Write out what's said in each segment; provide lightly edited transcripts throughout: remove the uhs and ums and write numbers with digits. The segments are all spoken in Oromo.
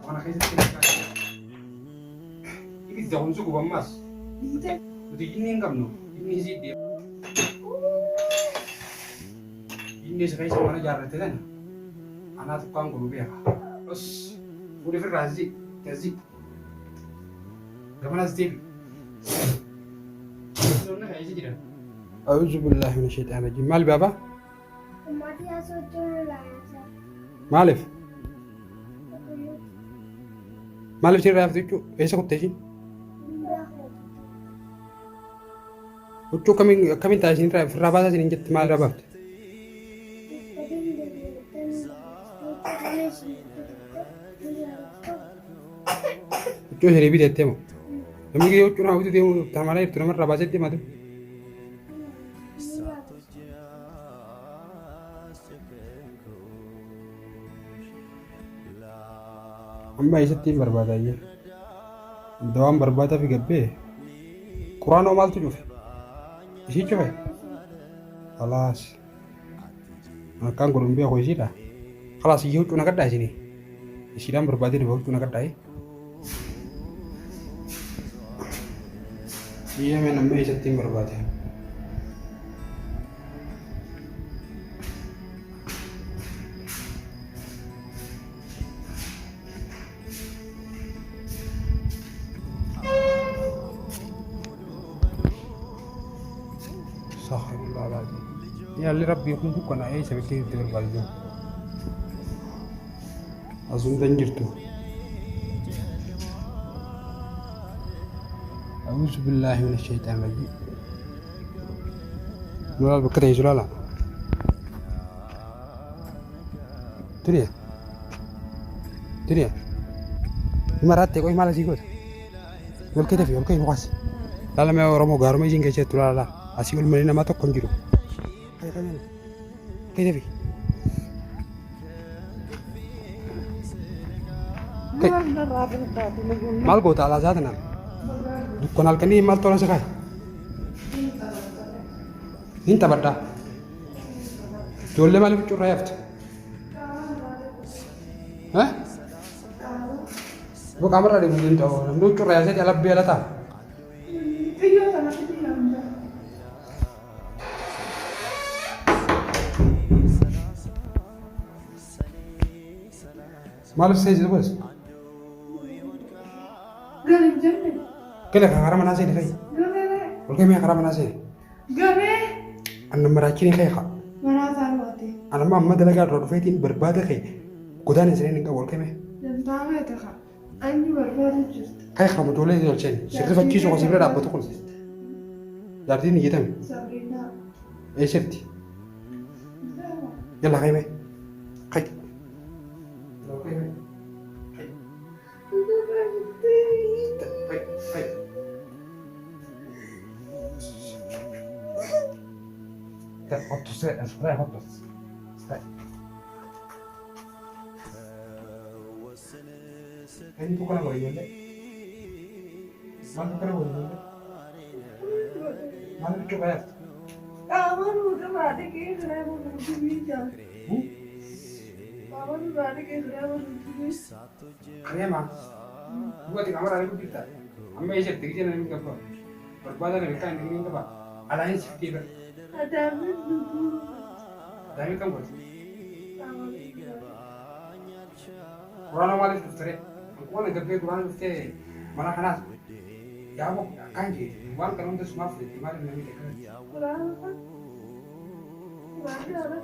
Mana keessatti ibidda kun si guba ammaas. Nuti jinni hin qabnu. Jinni isii deema. Jinni isa keessa mana ijaarratte tana anaatu akkaan godhu beeka. Os fuudhi ofirraa zi tazi. Gamanas deebi. Wantoonni keessa jiran. A'uuzu billaahi mina shayxaani rajiim. Maal baaba? Ummati asoochuun laayansa. Maaliif? Maaliif sirraa hafte huccuu? Eessa kutte ishiin? Huccuu akkamiin akkamiin ta'a isin irraa ofirraa baasaa isin jetti maal irraa baafte? Huccuu isinii biteettee moo? Namni gisee huccuu nama bitu deemu tamalaa jirtu namarraa baasee deematu. Amma eessatti hin barbaada iyyee? Dawaan barbaadaa fi gabbee quraanoo maaltu cufe? Ishii cufe? Khalaas. Akkaan godhu hin beeku ishiidha. Khalaas iyyee huccuu naqadhaa isinii. Ishiidhaan barbaadee dhufe huccuu naqadhaa. Iyyee mee namni eessatti hin barbaade? Astaghfirullah alazim. Yaalli rabbii kun dukkana eessa beektee itti barbaadu. As hunda hin jirtu. A'uuzu billaahi mina shaytaan rajiim. Nulaal bakka ta'e sulaala. Duniya. Duniya. Ni maraatte qoy maal asii goota? Ol kee tafi ol kee mukaas. Laala mee Oromoo gaaruma isiin keessa jirtu laala laala. Asii ol malee namaa tokko hin jiru. Kee tafi. Maal goota alaa isaa tanaan? Dukkana halkanii maal tola si kaa'e? Hin taphadhaa. Ijoollee maaliif huccuu irraa yaafte? Boo qaamarraa deemuu danda'u. Namni huccuu irraa yaasee alabbee ala ta'a. Xiyyoo sana fidii yaamta. Maaliif seesisa kunis? Gale hin jenne. Gala karaa manaa seeni fa'i. Galee. Ol ka'ee karaa manaa seeni. Galee. Annan maraachini kee haa. Maraataa baate. An amma amma dalagaa irraa dhufeetiin barbaada kee godaan hin seenin hin qabu ol ka'ee. Dantaamee ta'a. Anyi barbaadu jirta. Ka'ee kan ijoollee ol seeni. Sirri fakkiisuu kan sibira dhaabbatu kun. Jaartiin iyyatame. Sabriinaa. Eessatti? Yalla ka'ee mee. Ka'e. Eenyutu kana godhe ijoollee? Maaltu kana godhe ijoollee? Maal bichuu bayaaftu? Qaama nurraa dhiqee karaa mana jaa. Qaama nurraa dhiqee karaa mana Kareema. Duba ati qaama irraa jirta. Amma eessa jirti gisee namni gabba. Barbaada na beekaa inni hin qaba. Alaayin siftee bara. Adaamin lubbuu. Adaamii kam godhe? Quraana maaliif dhufte ree? Anqoona gabbee quraana dhuftee mana kanaas yaaboo akkaan jee waan kana hunda sumaaf fudhatte maaliif namni akkanatti? Quraana kan. Quraanni haala.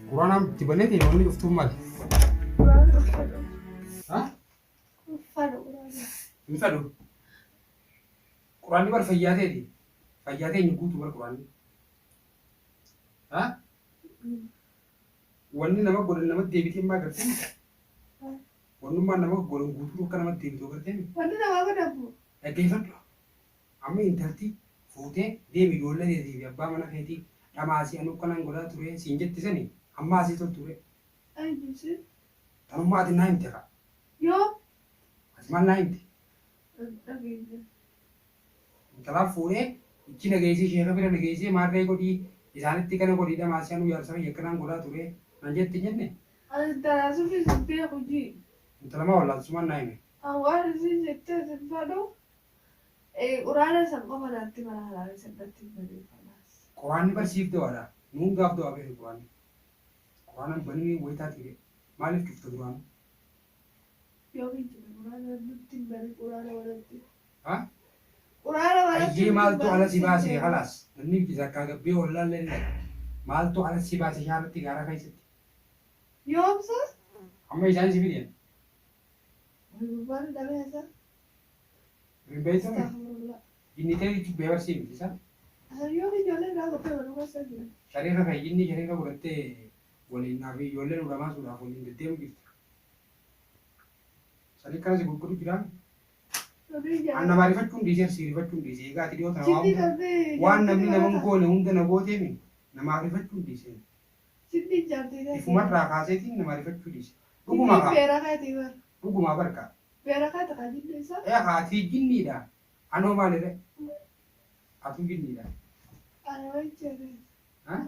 Quraanaan itti baneeti wanni dhuftuun maali? Quraana uffadhu. Ha? Uffadhu quraana. Hin fedhu. Quraanni bar fayyaa ta'eeti. Fayyaa ta'e guutuu bar quraanni. Ha? Wanni nama godhan nama deebitee maa agartee? Wannummaan nama godhan guutuu akka nama deebitu agartee? Wanni namaa godhamu. Dhaggeeffadhu. Amma intalti fuutee deemi ijoollee teetii fi abbaa mana keetii dhamaasii anuu akkanaan godhaa ture siin jetti sani amma asii toltu ree. Eenyusi? Tanummaa ati naa himte kaa. Yoo. Ati maal naa himte? Dhageenya. Intalaan fuudhee ichi na geessee sheeka bira na geessee maarree godhii isaanitti kana godhii dhamaasii anuu jaarsa kiyya akkanaan godhaa ture naan jetti hin jenne. Ani intala sunis hin beeku jii. Intala maa wallaaltu sumaan naa hime. An waan isiin jettee sin fedhu quraana san qofa natti mana halaale san natti hin banin kalaas. Quraanni bar siif dawaadha. Nu hundaaf dawaa beeki quraanni. Quraana hin banini wayi taati ree. Maaliif cufta duraanu? Yoomiin cufe quraana nutti hin banin quraana manatti. Ha? Quraana manatti Ayyee nutti hin maaltu ala banin si sin baase jedhe. kalaas. Namni miti takkaa gabbee ollaallee ni dhaqa. Maaltu ala si baase shaarratti gaara keessatti? Yoomsa? Amma isaan si fidan. Wayi gurbaan dhabee isaa. Hin beektu mi? Astaghfirullah. Jinni ta'e cubbee barsii miti isa. Asan yoom ijoollee irraa qophee manuu keessa jiran. Shariifa kee jinni shariifa godhattee waliin naa fi ijoolleen ulamaasuudhaaf waliin deddeemu jirta. Sanii akkana si gurguru jiraa? An namaa rifachuun dhiisee sii rifachuun dhiisee egaa ati dhiyoo tana waa Jinni hunda qabdee waan jaartii namni nama hin barata. goone hunda na gooteemi namaaf rifachuun dhiisee. Jinni jaartii taate. Ifumarraa kaaseetiin namaa rifachuu dhiise. Dhuguma Jinni kaa beera keetii bar. dhugumaa barka. Beera keeti kaa jinni isaa. Ee kaa atii jinniidha. Anoo maalirre? Atuu jinniidha. Ana waan jedhe. Ha?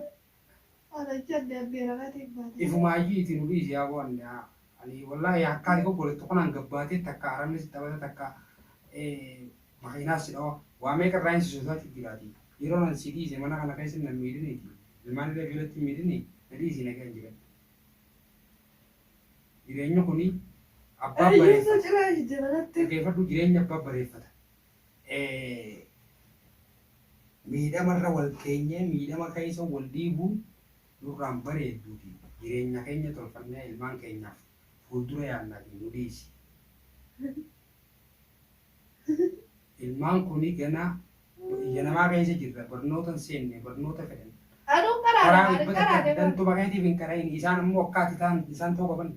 Ana jenne beera keetii hin baate. Ifumaayyii itti nu dhiisi yaa waan ani wallaahi akka ati goggolettu kanaan gabbaatee takka arabni si taphata takka makiinaas si dhawa waa meeqa irraa hin si sodaachuu jiraati yeroo nan si dhiise mana kana keessa nan miidhiniiti ilmaan illee biratti hin miidhini na dhiisi nagaan jiradhu jireenyi kuni abbaa Eeyyuu bareeffata ciraa jijje manatti. dhaggeeffadhu jireenya abbaa bareeffata miidhamarra wal keenyee miidhama keessa wal dhiibuun nurraan bareedduuti jireenya keenya tolfannee ilmaan keenyaaf fuuldura yaadnaatii nu dhiisi. Ilmaan kuni ganaa ija namaa keessa jirra barnoota hin seenne barnoota fedhan. Anuun qaraadha Karaa ani dhibba qaraadhe takka bar. dantuma keetiif hin qara'in isaan ammoo akka ati ta'an isaan ta'uu qaban.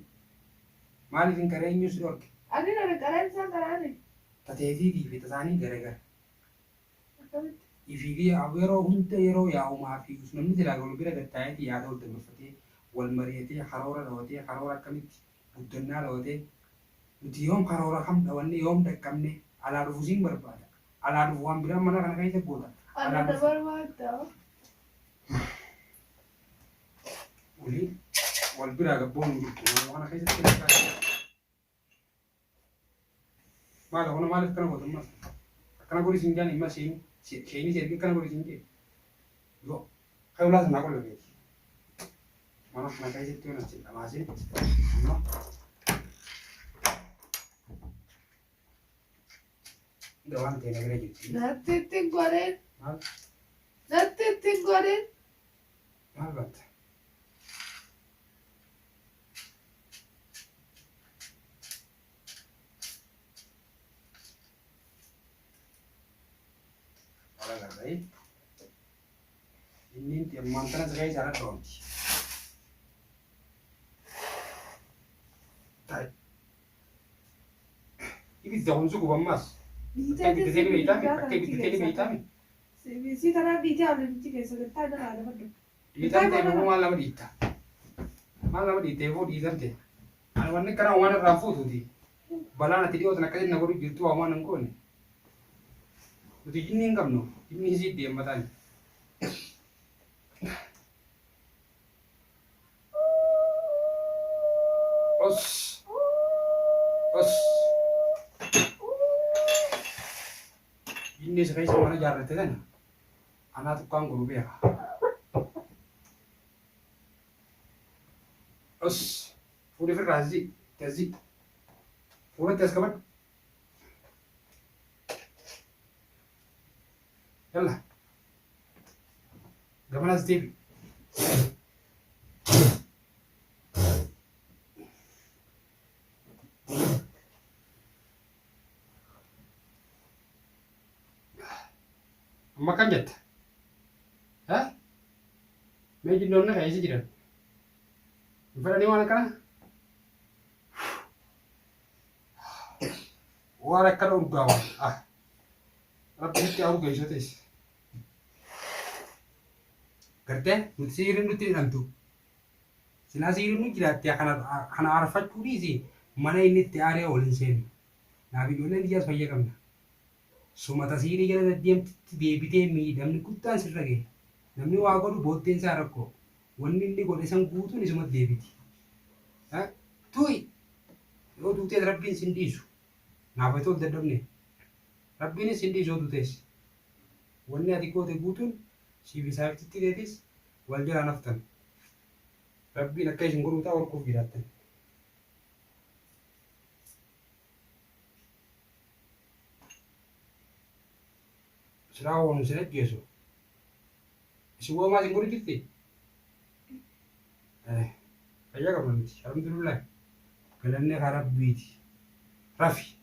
Maaliif hin qara'in eenyu si dhorke? Ani nani qara'in isaan qaraani. Tateetiitii fi tasaanii garagara. Akkamitti? Ifiifi yeroo hunda yeroo yaa'umaa fi namni silaa wal bira gad taa'eeti yaada wal dabarfatee wal mari'atee karoora dhawatee karoora akkamitti guddannaa dhawatee nuti yoom karoora kam dhawanne yoom dhaqqabne alaa dhufu siin barbaada alaa dhufu waan biraa mana kana keessa goota Ana alaa na dhufu barbaadda. Wali wal biraa gabboon hin jirtu nama kana keessatti Maal kun maaliif akkana goota ammas? Akkana godhi siin jaan imma siin sheenii si ergee akkana godhi siin jee. Yoo kan ulaa sanaa qolla beeki. Mana kana keessatti yoo natti dhamaasin amma hunda waan ta'e na bira jirti. Natti itti hin godhin. Maal Natti itti hin godhin. maal batta? Wala garrai. Inni ammaan tana si keessa irra dhoomti. Ta'i. Ibidda kun si guba ammas. Akka ibidda ta'e ni beektaami? Akka ibidda ta'e ni beektaami? Si tanaa dhiitee haalli keessa gattaa irra haala fadhu. Dhiitan ta'e immoo maal nama dhiitta? Maal nama dhiitta ifuu dhiitan ta'e? Ani wanni kana waan irraa fuutuuti. Balaan ati dhiyootan akkasitti na godhu jirtu waa waan hin goone. Nuti jinni hin qabnu. Jinni isii deemmataan. Os. Os. Jinni isa keessa mana ijaarratte tana. Anaatu akkaan godhu beeka. Os. Fuudhi ofirraa asii. Asii. Fuulatti as qabadhu. Yalla. Gamana as deebi. Amma akkam jetta? Ha? Mee jinnoonni keessa jiran. Hin fedhanii waan akkana? Waan akkana urgaawa. Ah. Rabbi sitti haa urgeessu ta'es. Gartee nuti siiriin nutti hidhamtu. Silaa siiriin nu jiraatte kana kana aarfachuu dhiisi mana inni itti aaree ol hin seenu. Naaf ijoolleen tiyyaas fayya qabna. Suma ta siirii jala deddeemtutti deebitee miidhamni guddaan sirra gahe. Namni waa godhu booddeen isaa rakkoo. Wanni inni godhe san guutuun isumatti deebiti. Tu'i yoo duutees rabbiin sin dhiisu. Naaf haa tolu dadhabne. Rabbiinis sin dhiisu yoo duutees. Wanni ati goote guutuun siif isaaftitti teetis wal jalaa naftan. Rabbiin akka isin godhuu ta'a horkuuf jiraattan. Silaa waan sin ajjeesu. Isin woomaa isin godhu jirti? Fayyaa qabna miti. Alhamdulillah. Galanni haa rabbiiti. Rafi.